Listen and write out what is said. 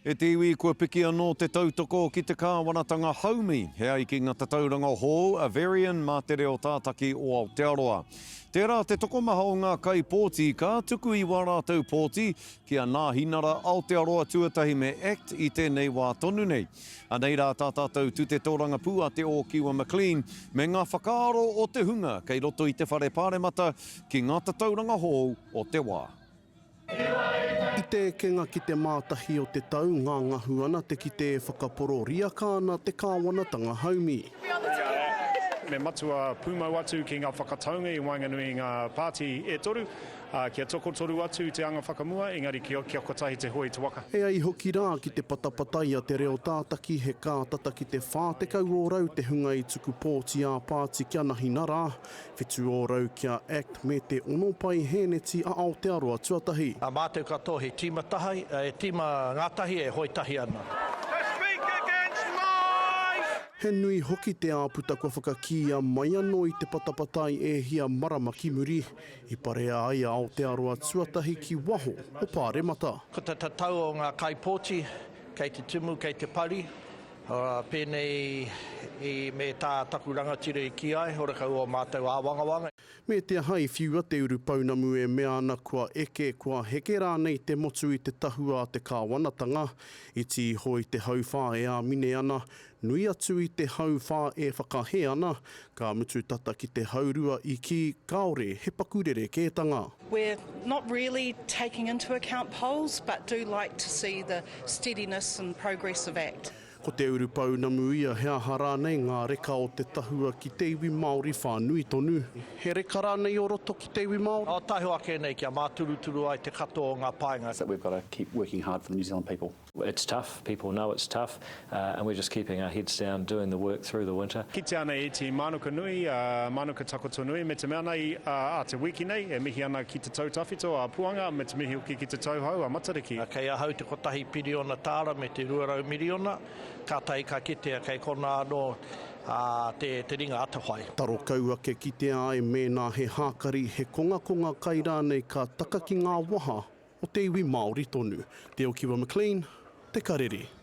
E te iwi kua piki anō te tautoko ki te kāwanatanga haumi, he ai ki nga tatauranga hou a Verian mā te reo tātaki o Aotearoa. Tērā te tokomaha o ngā kaipōti ka tuku i wā rātou pōti ki a Nāhinara Aotearoa Tuatahi me act i tēnei wā tonu nei. Anei rā tā tātou tute tōrangapū a Te Ōkiwa McLean me ngā whakaaro o te hunga kei roto i te whare paremata ki ngā tatauranga hou o te wā. I te ekenga ki te mātahi o te tau, ngangahu ana te kite e whakaporo riaka ana te kāwanatanga haumi. Me matua pūmau atu ki ngā whakataunga i waenganui i ngā pāti e toru, ā, kia tokotoru atu te anga whakamua, engari kia kotahi te hoe i te waka. E ai hoki rā ki te patapatai a Te Reo Tātaki he kātata ki te 40 ōrau te hunga i tuku pōti ā-pāti kia Nahinara, 7% kia act me te ono paihēneti a Aotearoa Tuatahi. A mātou katoa he tīma tahi, he tīma ngātahi e hoe tahi ana. To speak against lies! He nui hoki te āputa kua whakakīia mai anō i te patapatai e hia marama ki muri, i parea ai a Aotearoa Tuatahi ki waho o Pāremata. Ko te tatau o ngā kaipōti kei te tumu, kei te pari, Pēnei i me tā taku rangatira i kī ai, horekau ō mātou āwangawanga. Me te aha i whiua te urupounamu e mea ana kua eke, kua heke rānei te motu i te tahua a te kāwanatanga, iti iho i te hauwhā e āmine ana, nui atu i te hauwhā e whakahē ana, ka mutu tata ki te haurua i kī kāore he paku rerekētanga. We're not really taking into account polls but do like to see the steadiness and progress of act. Ko te urupounamu ia he aha rānei ngā reka o te tahua ki te iwi Māori whānui tonu. He reka rānei o roto ki te iwi Māori? Nō tahu ake nei kia māturuturu ai te katoa o ngā painga. That we've got to keep working hard for the New Zealand people. It's tough, people know it's tough, and we're just keeping our heads down doing the work through the winter. Kitea ana e te mānuka nui, mānuka takoto nui, me te mea nei a te wiki nei, e mihi ana ki te tau tawhito a Puanga, me te mihi hoki ki te tau hou a Matariki. Kei ahau te kotahi piriona tāra me te 200 miriona, kātahi ka kitea kei konā anō te ringa atawhai. Taro kau ake kitea ai mēnā he hākari, he kongakonga kai rānei ka taka ki ngā waha o te iwi Māori tonu. Te Okiwa McLean, Te Karere.